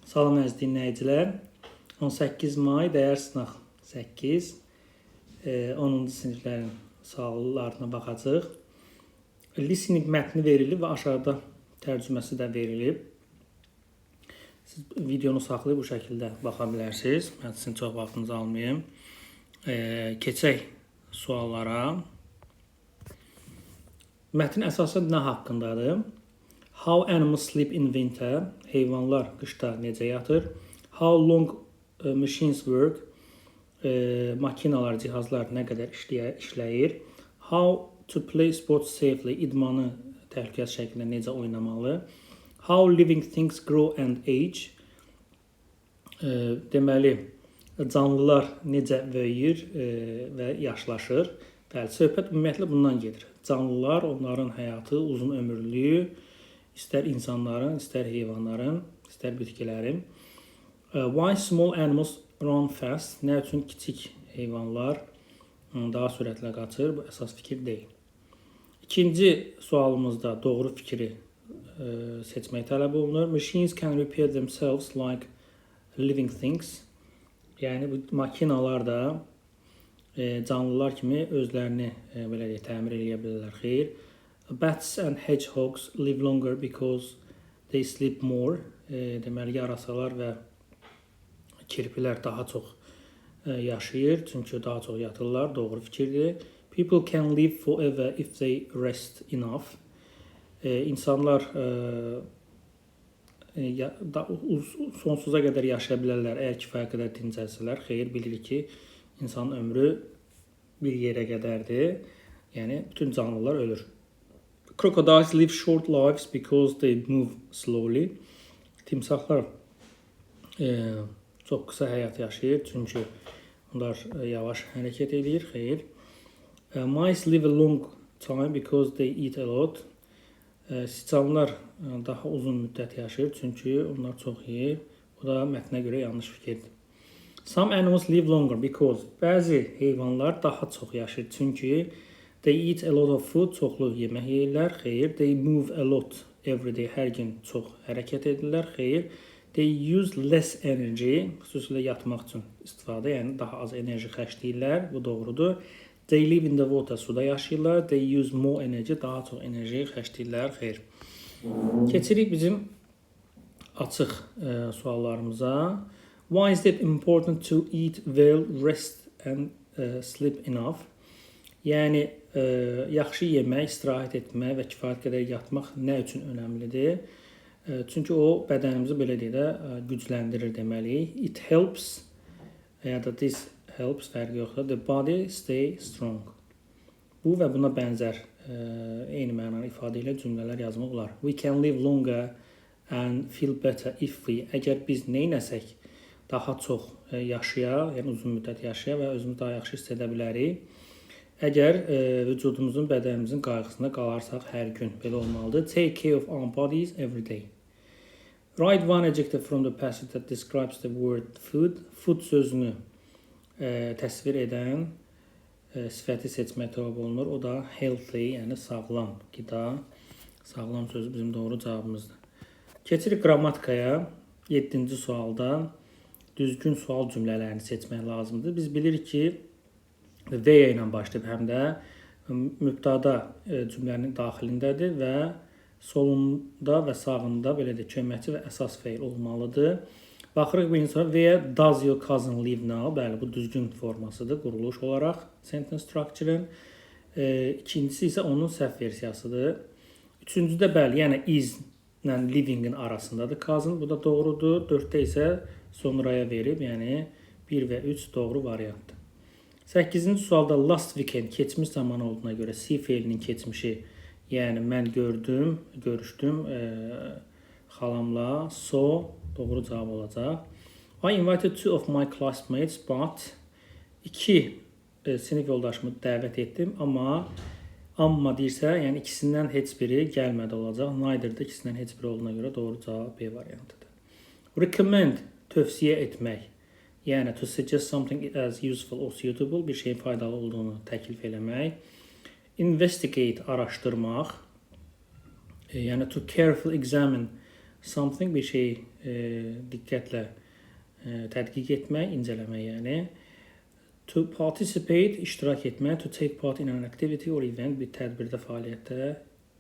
Salam əziz dinləyicilər. 18 may dəyər sınaq 8, 10-cu siniflərin suallarına baxacağıq. Listening mətni verilib və aşağıda tərcüməsi də verilib. Siz videonu saxlayıb bu şəkildə baxa bilərsiniz. Mən sizin çox vaxtınızı almayım. Keçək suallara. Mətn əsasən nə haqqındadır? How animals sleep in winter? Heyvanlar qışda necə yatır? How long machines work? Makinalar, cihazlar nə qədər işləyir? How to play sports safely? İdmanı təhlükəsiz şəkildə necə oynamalı? How living things grow and age? Deməli, canlılar necə böyüyür və yaşlaşır? Bəli, söhbət ümumiyyətlə bundan gedir. Canlılar, onların həyatı, uzun ömürlülüyü, istər insanların, istər heyvanların, istər bitkilərin. Why small animals run fast? Nə üçün kiçik heyvanlar daha sürətlə qaçır? Bu əsas fikir deyil. İkinci sualımızda doğru fikri seçmək tələb olunur. Machines can repair themselves like living things. Yəni bu makinalar da canlılar kimi özlərini belə deyək, təmir eləyə bilirlər. Xeyr. Bats and hedgehogs live longer because they sleep more. Deməli yarasalar və kirpilər daha çox yaşayır, çünki daha çox yatırlar. Doğru fikirdir. People can live forever if they rest enough. İnsanlar ya, da, sonsuza qədər yaşaya bilərlər əgər kifayət qədər dincəlsələr. Xeyr, bilirik ki, insanın ömrü bir yerə qədərdir. Yəni bütün canlılar ölür. Crocodiles live short lives because they move slowly. Timsahlar çox qısa həyat yaşayır, çünki onlar yavaş hərəkət edir. Xeyr. Mice live a long time because they eat a lot. Siçanlar daha uzun müddət yaşayır, çünki onlar çox yeyir. Bu da mətnə görə yanlış fikirdir. Some animals live longer because, bəzi heyvanlar daha çox yaşayır, çünki they eat a lot of food, çoxlu yemək yeyirlər. Xeyr. They move a lot every day, hər gün çox hərəkət edirlər. Xeyr. They use less energy, xüsusilə yatmaq üçün istifadə, yəni daha az enerji xərcləyirlər. Bu doğrudur. They live in the water, suda yaşayırlar. They use more energy, daha çox enerji xərcləyirlər. Xeyr. Keçirik bizim açıq suallarımıza. Why is it important to eat well, rest and sleep enough? Yəni yaxşı yemək, istirahət etmək və kifayət qədər yatmaq nə üçün önəmlidir? Çünki o bədənimizi belə deyək də gücləndirir deməliyik. It helps ya da this helps, fərqi yoxdur. The body stay strong. Bu və buna bənzər eyni mənanı ifadə edən cümlələr yazmaq olar. We can live longer and feel better if we, əgər biz nə etsək daha çox yaşaya, yəni uzun müddət yaşaya və özümüzü daha yaxşı hiss edə bilərik. Əgər vücudumuzun, bədənimizin qayğısına qalarsaq hər gün, belə olmalıdır. Take care of our bodies every day. Write one adjective from the passage that describes the word food. Food sözünü təsvir edən sifəti seçmək tələb olunur. O da healthy, yəni sağlam qida. Sağlam sözü bizim doğru cavabımızdır. Keçirik qrammatikaya. 7-ci sualda düzgün sual cümlələrini seçmək lazımdır. Biz bilirik ki, where ilə başlayıb həm də mübtəda cümlənin daxilindədir və solunda və sağında belə də köməkçi və əsas feil olmalıdır. Baxırıq birinci suala: Where does your cousin live now? Bəli, bu düzgün formasıdır quruluş olaraq sentence structure-ın. İkincisi isə onun səhv versiyasıdır. Üçüncüdə bəli, yəni is ilə living-in arasındadır cousin. Bu da doğrudur. Dörddə isə sonraya verib, yəni 1 və 3 doğru variantdır. 8-ci sualda last weekend keçmiş zaman olduğuna görə see feilinin keçmişi, yəni mən gördüm, görüşdüm xalamla. Saw doğru cavab olacaq. I invited two of my classmates, but, iki sinif yoldaşımı dəvət etdim, amma deyirsə, yəni ikisindən heç biri gəlmədi olacaq. Neither da ikisindən heç biri olduğuna görə doğru cavab B variantıdır. Recommend, tövsiyə etmək. Yəni to suggest something as useful or suitable, bir şeyin faydalı olduğunu təklif eləmək. Investigate, araşdırmaq. Yəni to carefully examine Something bir şeyi diqqətlə tədqiq etmək, incələmək yəni. To participate, iştirak etmək, to take part in an activity or event, bir tədbirdə, fəaliyyətdə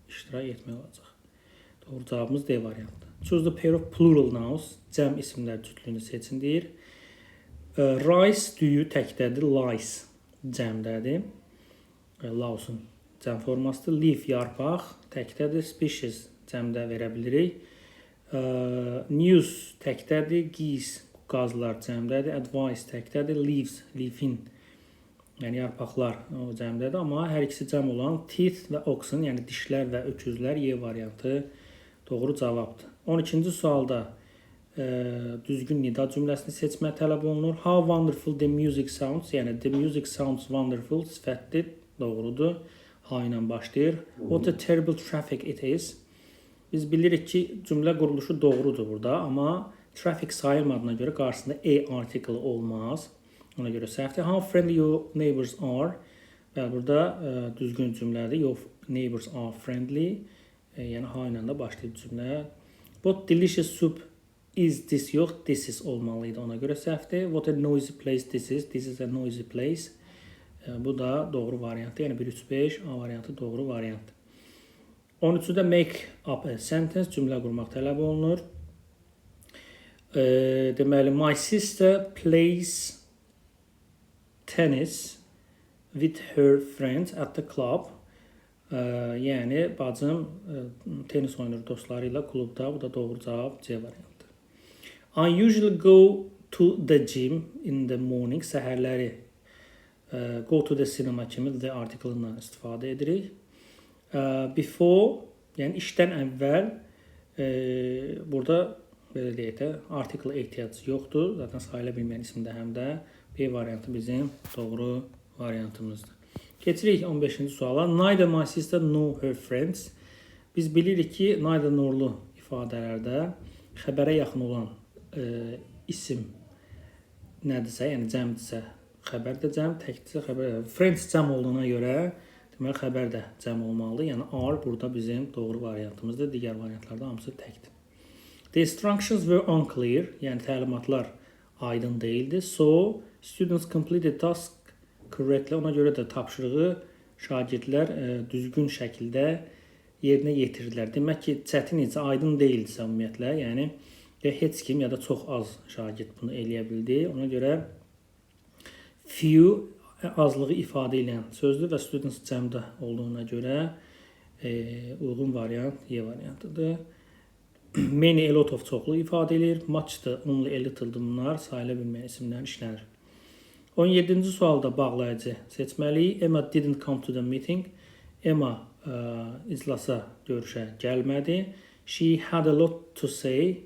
iştirak etmək olacaq. Doğru cavabımız D variantıdır. Choose the pair of plural nouns, cəm isimlər cütlüyünü seçin deyir. Rice düyü təkdədir, lice cəmdədir. Louse'un cəm formasıdır. Leaf yarpaq təkdədir, species cəmdə verə bilirik. News təkdədir, geese qazlar cəmdədir, advice təkdədir, leaves, leafin yəni yarpaqlar o cəmdədir, amma hər ikisi cəm olan teeth və oxen, yəni dişlər və öküzlər Y variantı doğru cavabdır. 12-ci sualda düzgün nida cümləsini seçmək tələb olunur. How wonderful the music sounds, yəni the music sounds wonderful sifətdir, doğrudur. How ilə başlayır. What a terrible traffic it is. Biz bilirik ki, cümlə quruluşu doğrudur burada, amma traffic sayılmadığına görə qarşısında a article olmaz. Ona görə səhvdir. How friendly your neighbors are. Bəli, burada düzgün cümlədir. Your neighbors are friendly. Yəni how ilə də başlayır cümlə. What delicious soup is this yox, this is olmalı idi. Ona görə səhvdir. What a noisy place this is. This is a noisy place. Bu da doğru variantdır. Yəni 1, 3, 5 A variantı doğru variantdır. 13-də make up a sentence, cümlə qurmaq tələb olunur. Deməli, my sister plays tennis with her friends at the club. Yəni bacım tenis oynayır dostları ilə klubda. Bu da doğru cavab C variantı. I usually go to the gym in the morning. Səhərləri go to the cinema kimi the article-ından istifadə edirik. Before, yəni işdən əvvəl, burada belə deyək də article ehtiyac yoxdur. Zaten sayıla bilməyən isimdə həm də B variantı bizim doğru variantımızdır. Keçirik 15-ci suala. Neither my sister nor her friends. Biz bilirik ki, neither norlu ifadələrdə xəbərə yaxın olan isim nədirsə, yəni cəmdirsə, xəbər də cəm, təkdirsə xəbər də. Friends cəm olduğuna görə deməli xəbər də cəm olmalıdır. Yəni are burada bizim doğru variantımızdır. Digər variantlarda hamısı təkdir. The instructions were unclear, yəni təlimatlar aydın deyildi. So students completed task correctly. Ona görə də tapşırığı şagirdlər düzgün şəkildə yerinə yetirdilər. Demək ki, çətin isə, aydın deyildisə ümumiyyətlə, yəni ya heç kim ya da çox az şagird bunu eləyə bildi. Ona görə few azlığı ifadə edən sözdür və students cəmdə olduğuna görə uyğun variant Y variantıdır. Many, a lot of çoxlu ifadə eləyir. Much-dır, only, a little-dır bunlar. Sayıla bilməyən isimlər işlənir. 17-ci sualda bağlayıcı seçməliyik. Emma didn't come to the meeting. Emma iclasa, görüşə gəlmədi. She had a lot to say.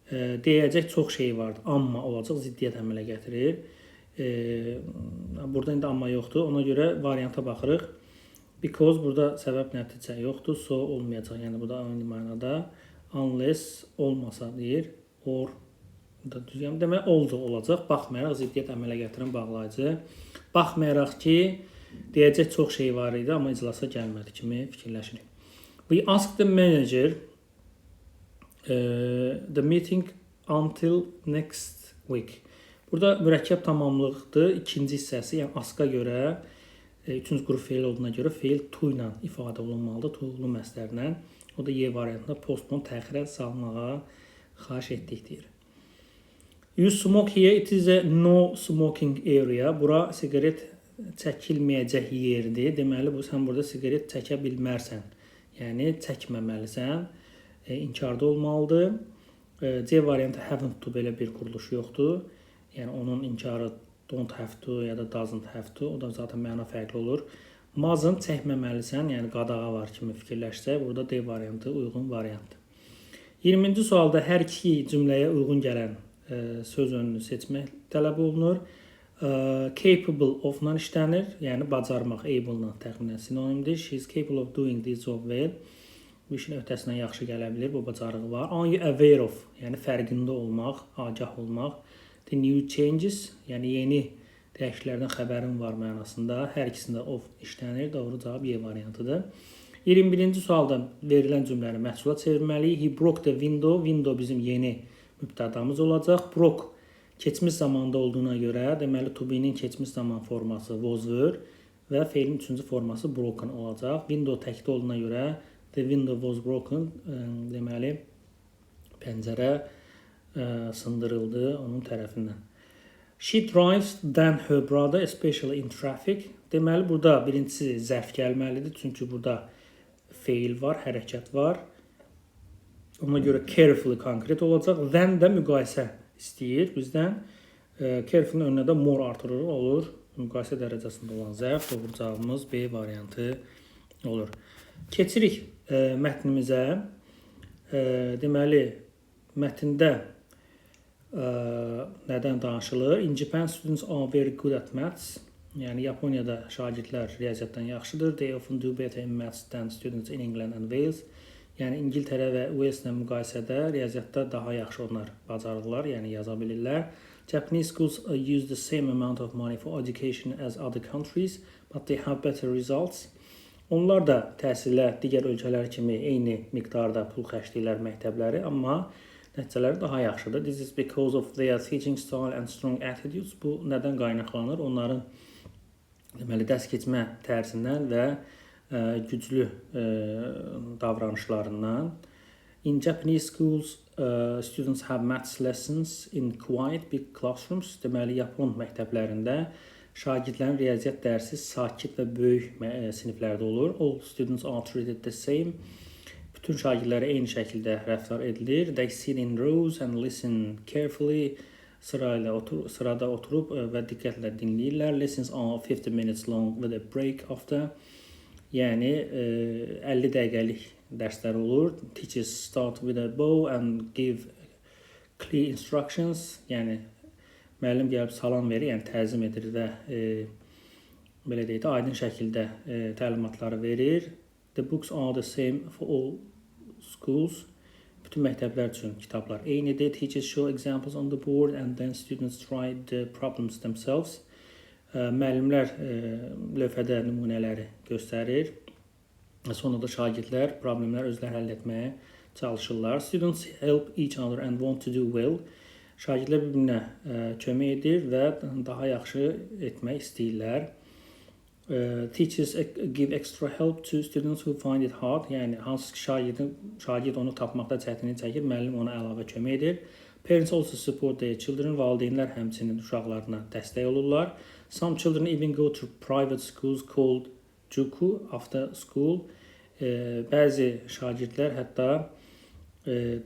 Deyəcək çox şey vardı, amma olacaq, ziddiyyət əmələ gətirir. Burada indi amma yoxdur. Ona görə varianta baxırıq. Because burada səbəb nəticə yoxdur. So olmayacaq. Yəni bu da aynı mənada. Unless olmasa deyir. Or da düz. Yəni demək oldu olacaq. Baxmayaraq ziddiyyət əmələ gətirən bağlayıcı. Baxmayaraq ki, deyəcək çox şey var idi, amma iclasa gəlmədi kimi fikirləşirik. We asked the manager the meeting until next week. Burada mürəkkəb tamamlıqdır. İkinci hissəsi, yəni ask-a görə üçüncü qrup feil olduğuna görə feil to ilə ifadə olunmalıdır. To-lu məsdərlə. O da Y variantında postpone, təxirə salmağa xahiş etdik deyir. You smoke here, it is a no smoking area. Bura siqaret çəkilməyəcək yerdir. Deməli bu sən burada siqaret çəkə bilmərsən. Yəni çəkməməlisən. İnkarda olmalıdır. C variantı haven't to, belə bir quruluş yoxdur. Yəni onun inkarı don't have to ya da doesn't have to. O da zaten məna fərqli olur. Mustn't, çəkməməlisən, yəni qadağa var kimi fikirləşsək, burada D variantı uyğun variantdır. 20-ci sualda hər iki cümləyə uyğun gələn söz önünü seçmək tələb olunur. Capable of-la işlənir, yəni bacarmaq, able-la təxminən sinonimdir. She is capable of doing this job well. Bu işin öhdəsindən yaxşı gələ bilir, bu bacarığı var. Are you aware of, yəni fərqində olmaq, agah olmaq. The new changes, yəni yeni dəyişikliklərdən xəbərin var mənasında. Hər ikisində of işlənir. Doğru cavab Y variantıdır. 21-ci sualda verilən cümləni məhsula çevirməliyik. He broke the window. Window bizim yeni mübtədamız olacaq. Broke keçmiş zamanda olduğuna görə, deməli to be-nin keçmiş zaman forması was were və feilin üçüncü forması broken olacaq. Window təkdə olduğuna görə the window was broken, deməli pəncərə sındırıldı onun tərəfindən. She drives than her brother, especially in traffic. Deməli burada birincisi zərf gəlməlidir, çünki burada feil var, hərəkət var. Ona görə carefully konkret olacaq. Than də müqayisə istəyir bizdən. Carefully önünə də more artırır olur. Müqayisə dərəcəsində olan zərf, doğru cavabımız B variantı olur. Keçirik mətnimizə. Deməli mətndə nədən danışılır? In Japan, students are very good at maths. Yəni Yaponiyada şagirdlər riyaziyyatdan yaxşıdır. They often do better in maths than students in England and Wales. Yəni İngiltərə və Waleslə müqayisədə riyaziyyatda daha yaxşı onlar bacarırlar, yəni yaza bilirlər. Japanese schools use the same amount of money for education as other countries, but they have better results. Onlar da təhsilə digər ölkələr kimi eyni miqdarda pul xərcləyirlər məktəbləri, amma nəticələri daha yaxşıdır. This is because of their teaching style and strong attitudes. Bu nədən qaynaqlanır? Onların deməli dərs keçmə tərzindən və güclü davranışlarından. In Japanese schools, students have maths lessons in quiet big classrooms. Deməli Yapon məktəblərində şagirdlərin riyaziyyat dərsi sakit və böyük siniflərdə olur. All students are treated the same. Bütün şagirdlərə eyni şəkildə rəftar edilir. They sit in rows and listen carefully. Sırayla otur, sırada oturub və diqqətlə dinləyirlər. Lessons are 50 minutes long with a break after. Yəni 50 dəqiqəlik dərslər olur. Teachers start with a bow and give clear instructions. Yəni müəllim gəlib salam verir, yəni təzim edir və belə deyək də aydın şəkildə təlimatları verir. The books are the same for all schools. Bütün məktəblər üçün kitablar eynidir. Teachers show examples on the board and then students try the problems themselves. Müəllimlər lövhədə nümunələri göstərir. Sonra da şagirdlər problemləri özləri həll etməyə çalışırlar. Students help each other and want to do well. Şagirdlər bir-birinə kömək edir və daha yaxşı etmək istəyirlər. Teachers give extra help to students who find it hard. Yəni hansı ki şagird onu tapmaqda çətinlik çəkir, müəllim ona əlavə kömək edir. Parents also support their children. Valideynlər həmçinin uşaqlarına dəstək olurlar. Some children even go to private schools called juku after school. Bəzi şagirdlər hətta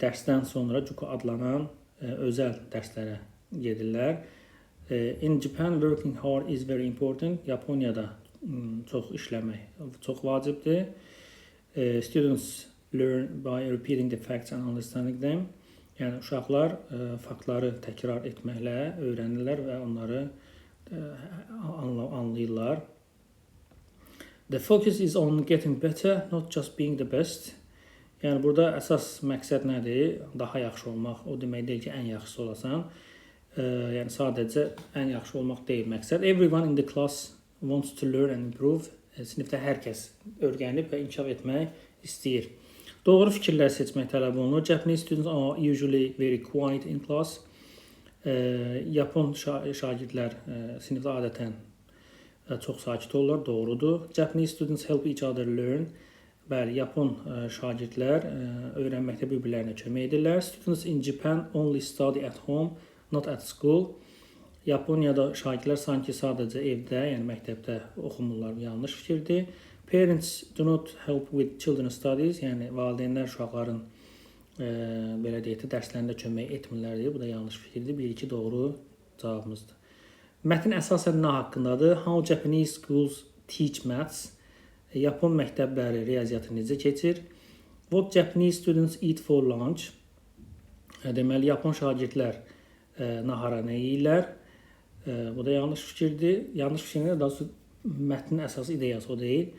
dərsdən sonra juku adlanan özəl dərslərə gedirlər. In Japan, working hard is very important. Yaponiyada çox işləmək çox vacibdir. Students learn by repeating the facts and understanding them. Yəni uşaqlar faktları təkrar etməklə öyrənirlər və onları anlayırlar. The focus is on getting better, not just being the best. Yəni burada əsas məqsəd nədir? Daha yaxşı olmaq. O demək deyil ki, ən yaxşısı olasan. Yəni sadəcə ən yaxşı olmaq deyil məqsəd. Everyone in the class wants to learn and improve. Sinifdə hər kəs öyrənib və inkişaf etmək istəyir. Doğru fikirlər seçmək tələb olunur. Japanese students are usually very quiet in class. Yapon şagirdlər sinifdə adətən çox sakit olurlar, doğrudur. Japanese students help each other learn. Bəli, Yapon şagirdlər öyrənməkdə bir-birlərinə kömək edirlər. Students in Japan only study at home, not at school. Yaponiyada şagirdlər sanki sadəcə evdə, yəni məktəbdə oxumurlar. Yanlış fikirdir. Parents do not help with children's studies, yəni valideynlər uşaqların belə deyək də dərslərində kömək etmirlər deyə. Bu da yanlış fikirdir. 1-2 doğru cavabımızdır. Mətn əsasən nə haqqındadır? How Japanese schools teach maths. Yapon məktəbləri riyaziyyatı necə keçir? What Japanese students eat for lunch? Deməli, Yapon şagirdlər nahara nə yeyirlər? Bu da yanlış fikirdir. Yanlış fikir nə? Daha doğrusu mətnin əsas ideyası o deyil.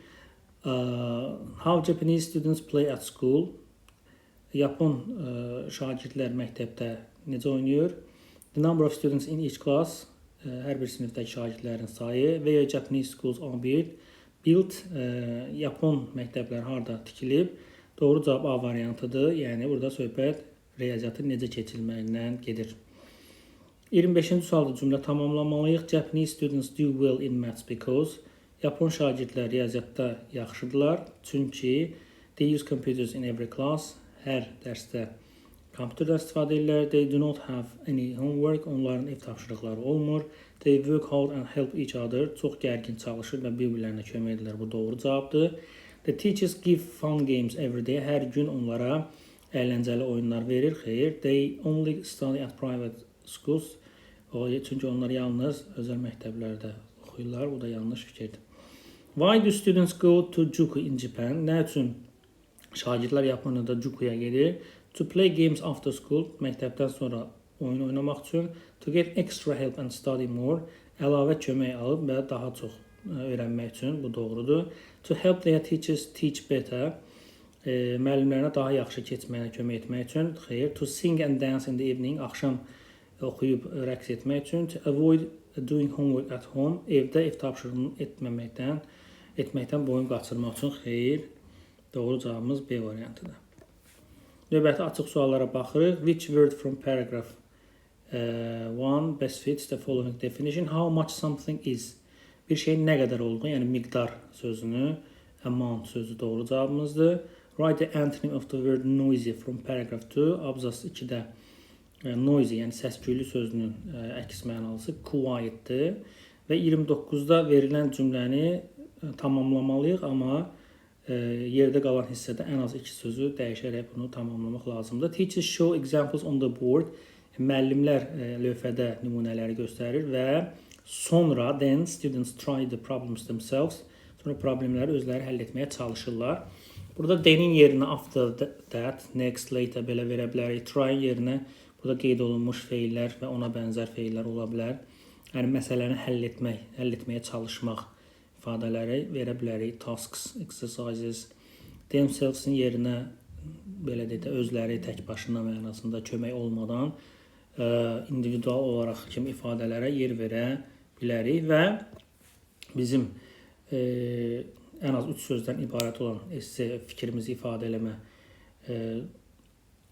How Japanese students play at school? Yapon şagirdlər məktəbdə necə oynayır? The number of students in each class. Hər bir sinifdəki şagirdlərin sayı. Where Japanese schools are built. Built, Yapon məktəbləri harda tikilib? Doğru cavab A variantıdır. Yəni burada söhbət riyaziyyatın necə keçilməyindən gedir. 25-ci sualda cümlə tamamlamalıyıq. Japanese students do well in maths because Yapon şagirdlər riyaziyyatda yaxşıdırlar. Çünki they use computers in every class. Hər dərsdə kompüterdən istifadə edirlər. They do not have any homework. Onların ev tapşırıqları olmur. They work hard and help each other. Çox gərgin çalışır və bir-birlərinə kömək edirlər. Bu doğru cavabdır. The teachers give fun games every day. Hər gün onlara əyləncəli oyunlar verir. Xeyr. They only study at private schools. Çünki onlar yalnız özəl məktəblərdə oxuyurlar. Bu da yanlış fikirdir. Why do students go to Juku in Japan? Nə üçün şagirdlər Yaponiyada Jukuya gedir? To play games after school, məktəbdən sonra oyun oynamaq üçün. To get extra help and study more, əlavə kömək alıb və daha çox öyrənmək üçün, bu doğrudur. To help their teachers teach better, müəllimlərinə daha yaxşı keçməyə kömək etmək üçün. Xeyr. To sing and dance in the evening, axşam oxuyub rəqs etmək üçün. To avoid doing homework at home, evdə ev tapşırığını etməkdən boyun qaçırmaq üçün. Xeyr. Doğru cavabımız B variantıdır. Növbəti açıq suallara baxırıq. Which word from paragraph 1 best fits the following definition? How much something is? Bir şeyin nə qədər olduğu, yəni miqdar sözünü, amount sözü doğru cavabımızdır. Write the antonym of the word noisy from paragraph 2. Abzas 2-də noisy, yəni səs-küylü sözünün əks mənalısı quiet'dir. Və 29-da verilən cümləni tamamlamalıyıq, amma yerdə qalan hissədə ən az iki sözü dəyişərək bunu tamamlamaq lazımdır. Teachers show examples on the board. Müəllimlər lövhədə nümunələri göstərir və sonra then students try the problems themselves. Sonra problemləri özləri həll etməyə çalışırlar. Burada then-in yerinə after that, next, later belə verə bilərik. Try yerinə burada qeyd olunmuş feillər və ona bənzər feillər ola bilər. Yəni məsələni həll etmək, həll etməyə çalışmaq ifadələri verə bilərik. Tasks, exercises, themselves-in yerinə belə deyək də özləri tək başına mənasında kömək olmadan individual olaraq kimi ifadələrə yer verə bilərik və bizim ən az 3 sözdən ibarət olan esse fikrimizi ifadə eləmə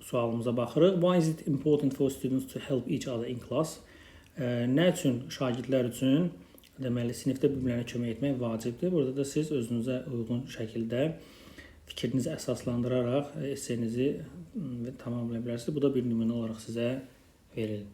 sualımıza baxırıq. Why is it important for students to help each other in class? Nə üçün şagirdlər üçün deməli sinifdə bir-birlərinə kömək etmək vacibdir? Burada da siz özünüzə uyğun şəkildə fikrinizi əsaslandıraraq essenizi tamamlaya bilərsiniz. Bu da bir nümunə olaraq sizə verilir.